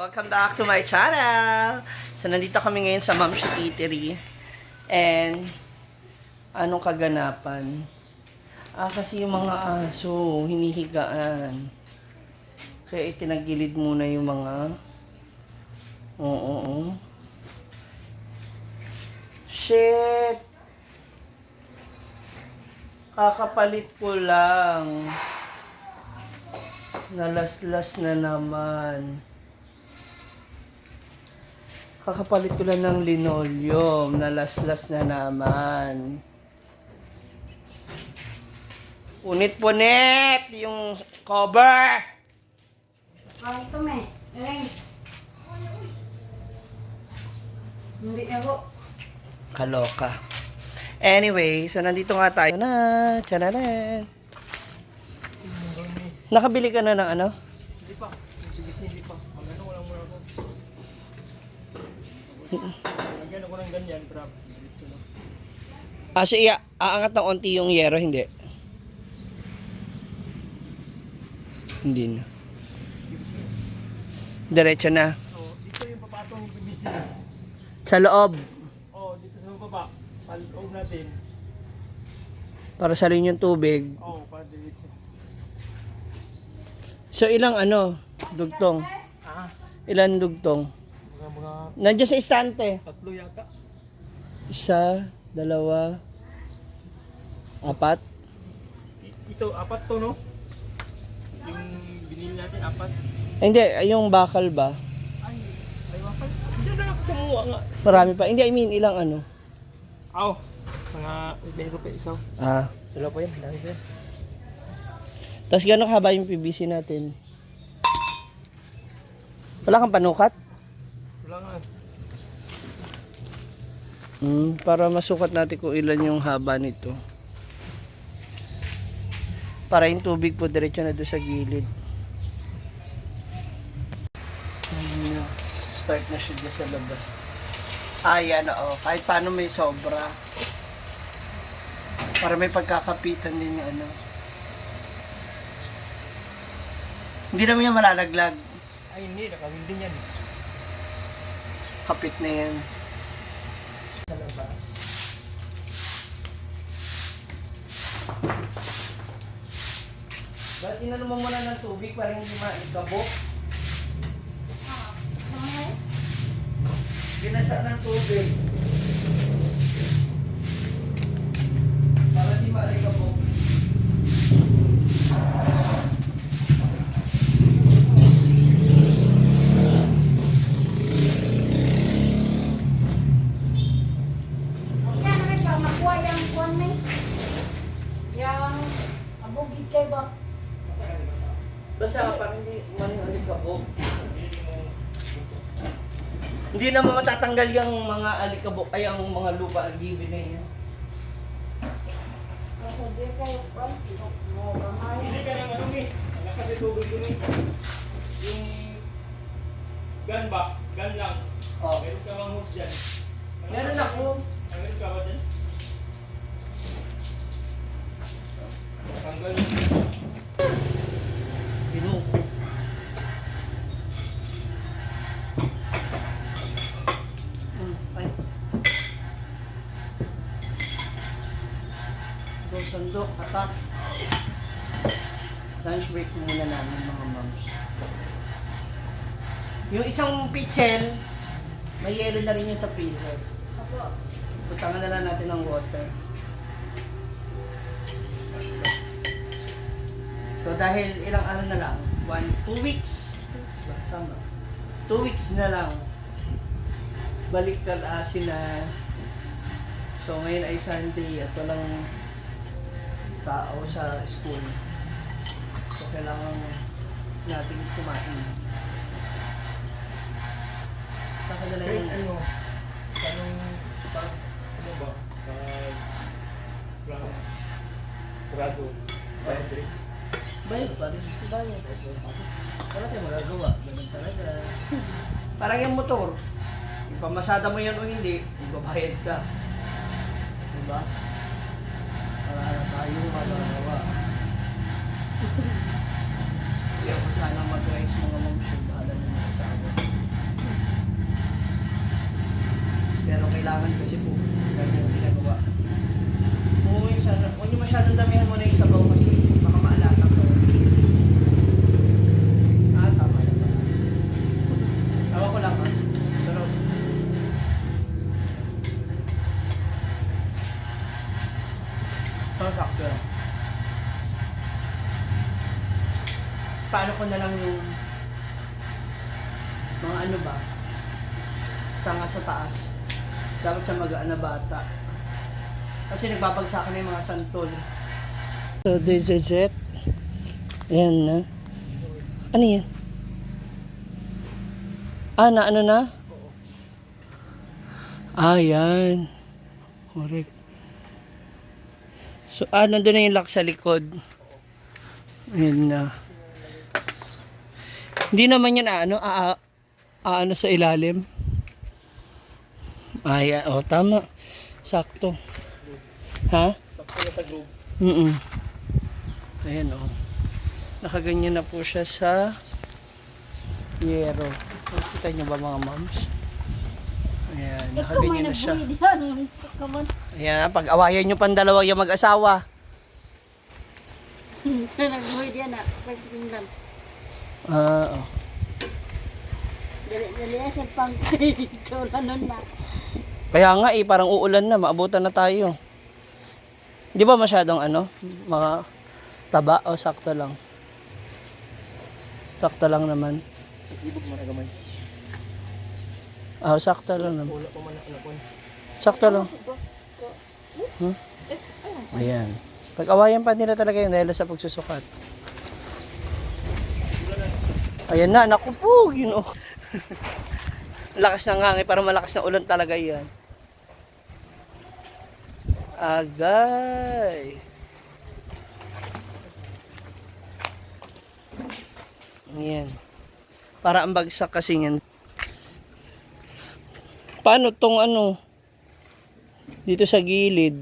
Welcome back to my channel. So, nandito kami ngayon sa Mom's Eatery. And, anong kaganapan? Kasi yung mga aso, hinihigaan. Kaya itinagilid muna yung mga... Oo. Shit! Kakapalit ko lang. Nalaslas na naman. Kakapalit ko lang ng linoleum. Nalaslas na naman. Punit-punit yung cover. Ito me. Ering. Hindi ako. Kaloka. Anyway, so nandito nga tayo na. Tiyananan. Nakabili ka na ng ano? Hindi pa. Hindi pa. Magano ko lang muna ako. Magano ko ng ganyan, crap. So aangat ng onti yung yero, hindi? Hindi na. Diretso na. So, dito yung papatong yung PVC. Sa loob. Oh, dito sa baba. Paloob natin. Para salin yung tubig. Oh, para diretso. So ilang dugtong? Ilan dugtong? Mga Nandiyan sa istante. tatlo yata. 1, 2, 4. Ito, apat to, no? Yung binili natin, apat. Hindi, yung bakal ba? Ay, wakal. Diyan na ako kumuha nga. Marami pa. Hindi, I mean, ilang ano? Aw, mga 20 rupiya isaw. Dalawa pa yan, dami pa yan. Tapos gano'ng haba yung PVC natin? Wala kang panukat? Wala nga. Para masukat natin kung ilan yung haba nito. Para yung tubig po diretso na doon sa gilid. Start na siya dyan sa labas. Yan, oo. Kahit paano may sobra. Para may pagkakapitan din yung ano. Hindi naman yan malalaglag. Ay, hindi. Nakawin din yan. Kapit na yan. Sa labas. Ba't inano mo muna ng tubig para hindi maikabok? Binasa ng tubig. Para hindi maikabok. Basta parang hindi alikabok. Hindi naman matatanggal yung mga alikabok ay ang mga lupa algibi na yan. Hindi ka naman umi. Lakas yung tubig umi. Yung gun ba? Gun lang. Oh. Meron ka bang hose dyan? Meron ako. Meron ka ba dyan? Tanggal. Binuko. Ay. Sandok, atak. Lunch break muna namin mga moms. Yung isang pitchel, may yelo na rin yun sa freezer. Butangan na lang natin ng water. So dahil ilang ano na lang, 2 weeks. Tama. 2 weeks na lang. Balik asin na. So ngayon ay Sunday at walang tao sa school. So kailangan natin kumain. Saka na lang Kahit yun. ano, anong ba? Grado. Boundaries. Bayad pa rin. Bayad. Wala tayong magagawa. Ganun talaga. Parang yung motor. Ipamasada mo yan o hindi, ibabayad ka. Diba? Para tayong magagawa. Kaya ko sana mag-rise mga moms yung bahala ng mga asawa. kailangan kasi po ganyan ang ginagawa. Huwag nyo masyadong damihan mo na yung sabaw kasi baka maalata ko. Tama na ba? Tawa ko lang Pero sakto lang. Paano ko na lang yung mga ano ba? Sanga sa taas. Dapat sa magaan na bata. Kasi nagbabagsakan na yung mga santol. So this is it. Ayan na. Ano yan? Na ano na? Yan. Correct. So, nandun na yung lock sa likod. Ayan na. Hindi naman yun ano sa ilalim. Ayan, tama. Sakto. Ha? Sakto na sa group. Ayan, nakaganyan na po siya sa yero. Kita niyo ba mga moms? Ayan, nakaganyan na siya. Ayan, pag-awayan nyo pang dalawa yung mag-asawa. Siya nagbuhay diyan na. Pagsisindan. Dali na siya pang kaulanon na. Kaya nga parang uulan na, maabutan na tayo. Di ba masyadong mga taba o sakto lang? Sakto lang naman. Sasibog mo na gamay. Sakto lang naman. Wala pa man na Sakto lang. Ayan. Pag-awayan pa nila talaga yun dahil sa pagsusukat. Ayan na, naku po, lakas ng hangin, parang malakas na ulan talaga yan. Agay. Ayan. Para ang bagsak kasi yan. Paano tong dito sa gilid?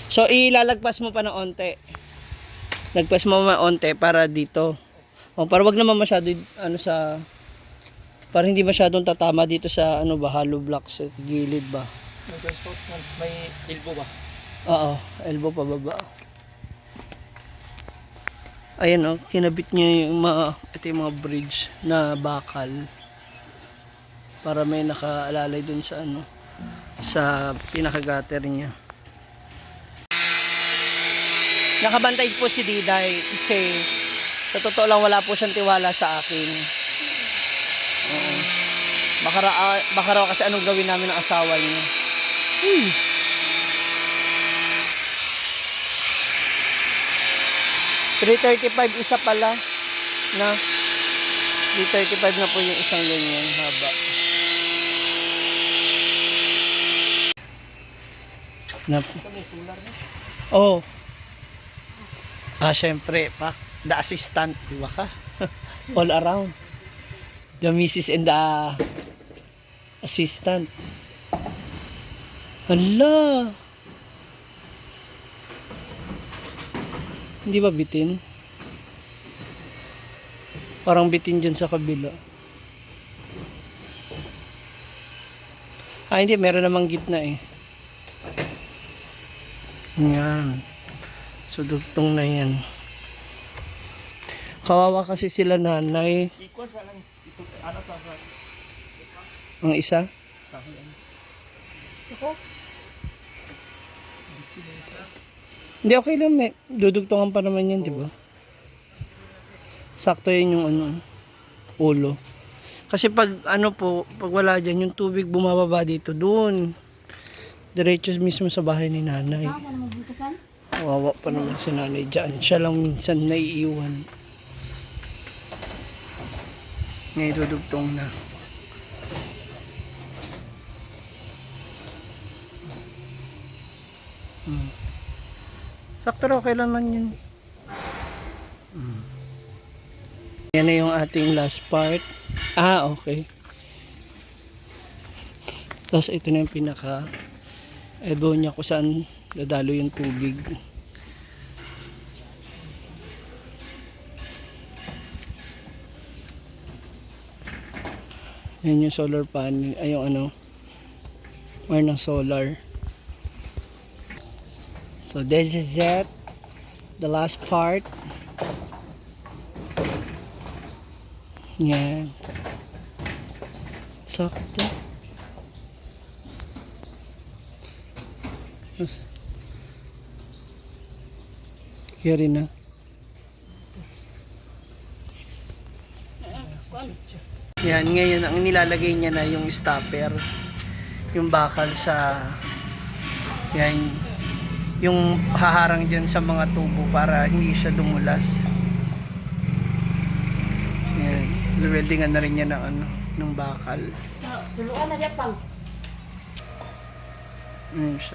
So ilalagpas mo pa ng onte. Lagpas mo ng onte para dito. Para wag naman masyado para hindi masyadong tatama dito sa hollow block sa gilid ba. May elbow ba? Oo, elbow pa baba. Ayan kinabit niya yung ito yung mga bridge na bakal para may nakaalalay dun sa sa pinaka-gutter niya. Nakabantay po si Diday kasi sa totoo lang wala po siyang tiwala sa akin. Oo. Baka raw kasi anong gawin namin ng asawa niya. 335 isa pala na 335 na po yung isang ganyan haba na syempre pa the assistant di ba ka all around the missus and the assistant. Hala, hindi ba bitin? Parang bitin dyan sa kabila. Hindi. Meron namang gitna eh. Yan. So, dugtong na yan. Kawawa kasi sila nanay. Equal sa lang. Ito sa Ang isa? Hindi, okay lang. Dudugtungan pa naman yan, di ba? Sakto yun yung ulo. Kasi pag pag wala dyan, yung tubig bumababa dito, doon. Diretso mismo sa bahay ni nanay. Wawa pa naman si nanay dyan. Siya lang minsan naiiwan. Ngayon dudugtong na. Sakto raw, kailan yun. Yan na yung ating last part. Okay. Tapos ito na yung pinaka elbow niya kung saan dadalo yung tubig. Yan yung solar panel. Ay, yung ano. Or ng solar. So, this is it. The last part. Yan. Sakto. Carry na. Yan, ngayon ang nilalagay niya na yung stopper. Yung bakal sa yan, yung haharang dyan sa mga tubo para hindi siya dumulas. Yan, weldingan na rin niya ng ano, ng bakal. Tuluan na dyan pang. So.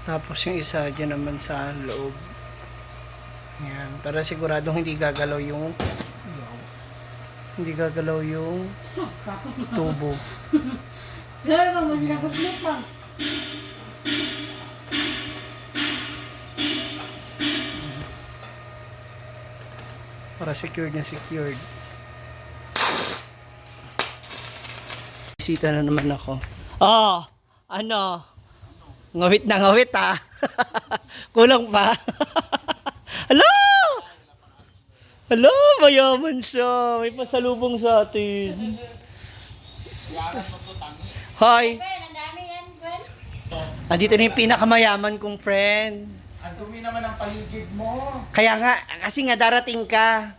Tapos yung isa dyan naman sa loob. Yan, para siguradong hindi gagalaw yung tubo. Grabe bang mas nakapulot pang. Para secured na secured. Bisita na naman ako. Oh, ano? Ngawit na ngawit ah. Kulang pa. Hello! Hello, mayaman siya. May pasalubong sa atin. Hi. Gwen, ang dami yan, Gwen. Andito na yung pinakamayaman kong friend. Ang dumi naman ang paligid mo. Kaya nga, kasi nga darating ka.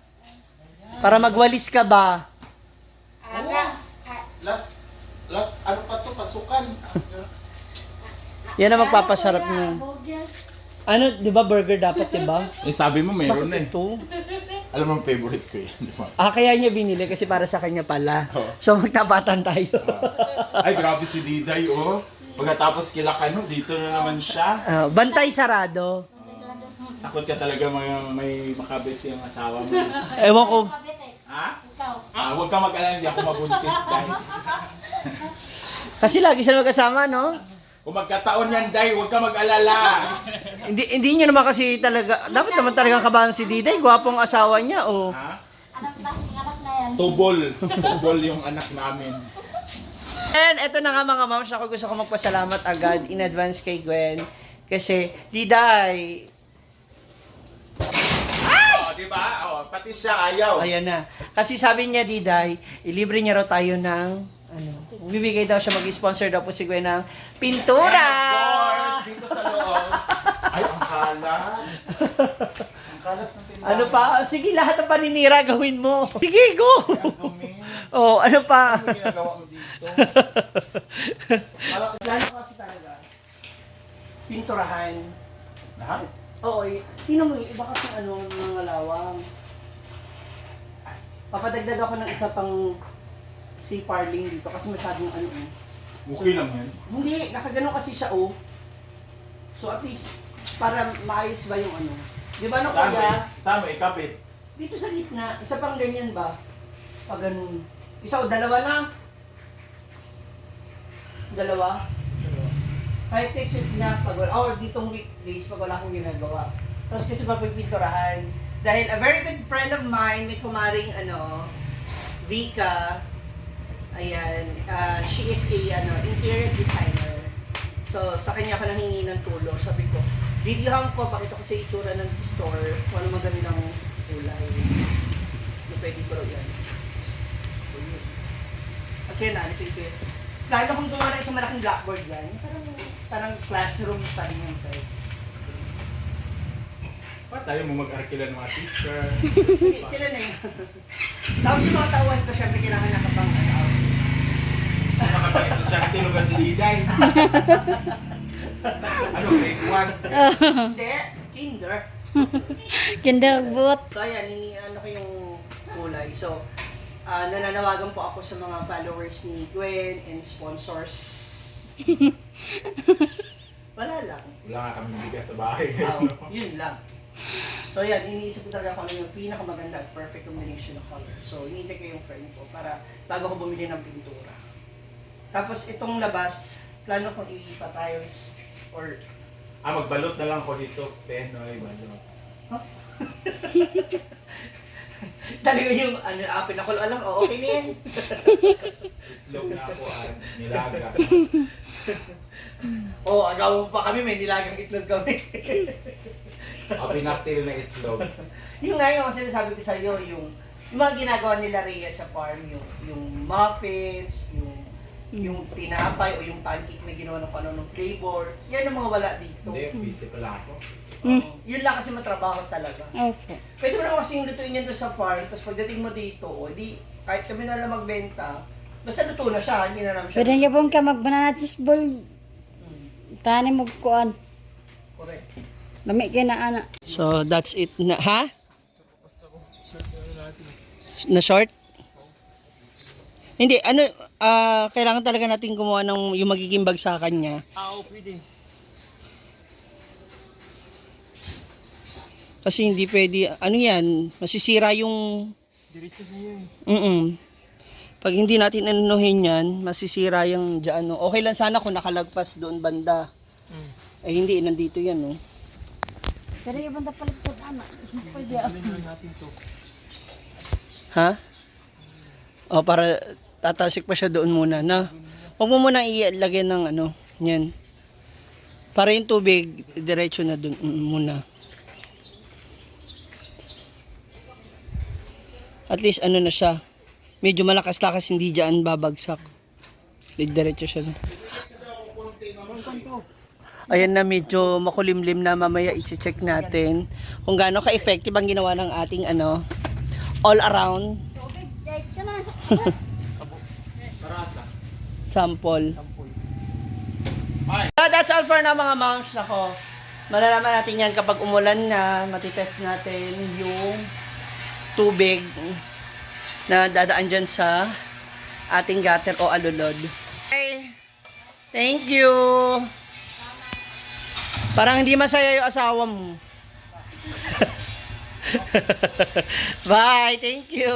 Para magwalis ka ba? Aga. Last, ano pa to, pasukan. Yan ang magpapasarap niya. Burger. Ano, di ba burger dapat, di ba? Eh, sabi mo meron Bakit ito? Alam mo, favorite ko yan, di ba? Ah, kaya niya binili kasi para sa kanya pala. Oo. So magtapatan tayo. Ay, grabe si Diday, oh. Pagkatapos kilakano, dito na naman siya. Bantay sarado. Takot ka talaga may makabit yung asawa mo. Ewan ko. Kabit eh. Ha? Ikaw. Huwag ka mag-alala, hindi ako mabuntis, Day. Kasi lagi sila magkasama, no? Kung magkataon yan, Day, huwag ka mag-alala. Hindi niya naman kasi talaga, dapat naman talagang kabahan si Diday. Gwapong asawa niya, oh. Ha? Anong klaseng anak na yan? Tubol. Tubol yung anak namin. And eto na nga mga moms, ako gusto ko magpasalamat agad in advance kay Gwen. Kasi, Diday, Oh, di ba? Oh, pati siya ayaw. ayan na. Kasi sabi niya, Diday, ilibre niya raw tayo ng, ano, bibigay daw siya, mag-sponsor daw po si Gwen ng pintura. And of course, dito sa loob. Ay, ang kalat. Ang kalat ng tindahan. Ano pa? Sige, lahat ng paninira gawin mo. Sige, go! Ang dumi. Oh, ano pa? Ano ginagawa mo dito? Plano kasi talaga, pinturahan. Lahat? Oo, tingnan mo yung iba kasi ano, mga lawang. Papadagdag ako ng isa pang si Parling dito kasi masyadong ano eh. Okay lang yan. Hindi, nakagano kasi siya oh. So at least, para maayos ba yung ano. Di ba no kuya? Saan mo ikapit? Dito sa gitna, isa pang ganyan ba? Pag ganun. Isa o dalawa na? Dalawa? Kahit next week na, pag wala, or ditong weekdays, pag wala akong ginagawa. Tapos kasi papipinturahan. Dahil a very good friend of mine, may kumaring Vika, ayan, she is a interior designer. So, sa kanya ako nanghingi ng tulong. Sabi ko, videohan ko, pakita ko sa itsura ng store, kung ano magandang kulay. Na pwede ko yan. Kasi yan, alisin ko yun. Plano kong gumawa ng isang malaking blackboard yan. Parang classroom pa rin yan. Ba't tayo mo mag-arkila ng mga teacher? Hindi, sila na yun. Tapos yung mga tauhan ko, syempre kailangan nakapang Nakapag-isa siya, tinugas si Diday. Ano, grade 1? Hindi, kinder. Kinderbot. So ayan, ko yung kulay. So, nananawagan po ako sa mga followers ni Gwen and sponsors. Wala lang. Wala nga kami bigas sa bahay. Yun lang. So yan, iniisip ko talaga kung ano yung pinakamaganda at perfect combination of color. So, hinihintay ko yung friend ko para bago ko bumili ng pintura. Tapos itong labas, plano kong ipa-tiles or Magbalot na lang ko dito. Penoy, balot. Talaga yung, pinakulo lang, okay na yan. Itlog na ako ay nilaga. Agaw pa kami, may nilagang itlog kami. Pinatil na itlog. Yung nga yung sinasabi ko sa'yo, yung mga ginagawa nila Rhea sa farm, yung muffins, yung tinapay o yung pancake na ginawa ng ano ng flavor, yan ang mga wala dito. Hindi, busy pala ako. Yun lang kasi matrabaho talaga. Opo. Pwede mo naman kasing lutuin yan doon sa farm, tapos pagdating mo dito, di, kahit kami na lang magbenta, basta luto na siya, hindi na naman siya. Pwede niya pong ka mag-banana cheese ball. Tani mo kuan. Correct. Lami kay na ana. So, that's it na, ha? Na short? Hindi, kailangan talaga natin gumawa ng yung magiging bagsakan niya. Pwede. Kasi hindi pwede, yan, masisira yung... Diretso sa iyo. Pag hindi natin anuhin yan, masisira yung dyan. No? Okay lang sana kung nakalagpas doon banda. Eh hindi, nandito yan. No? Pwede niya banda palit sa ana. Pwede. natin to. Ha? Para tatasik pa siya doon muna. Na, huwag mo muna ilagay ng yan. Para yung tubig, diretso na doon muna. At least na siya. Medyo malakas-lakas, hindi dyan babagsak. Diretso siya. Ayan na, medyo makulimlim na, mamaya i-check natin kung gaano ka-effective ang ginawa ng ating all around Marasa. sample. So that's all for now mga moms. Ako, malalaman natin yan kapag umulan na, matitest natin yung tubig na dadaan dyan sa ating gutter o alulod. Okay. Thank you. Parang hindi masaya yung asawa mo. Bye. Thank you.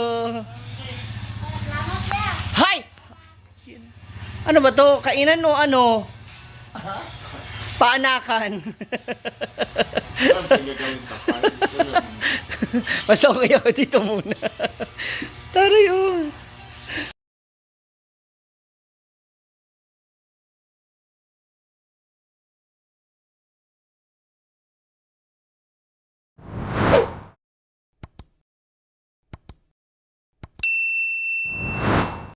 Hi! Ano ba to? Kainan o ano? Paanakan. Ang pinagawin sa farm. Mas okay ako dito muna. Taray oh.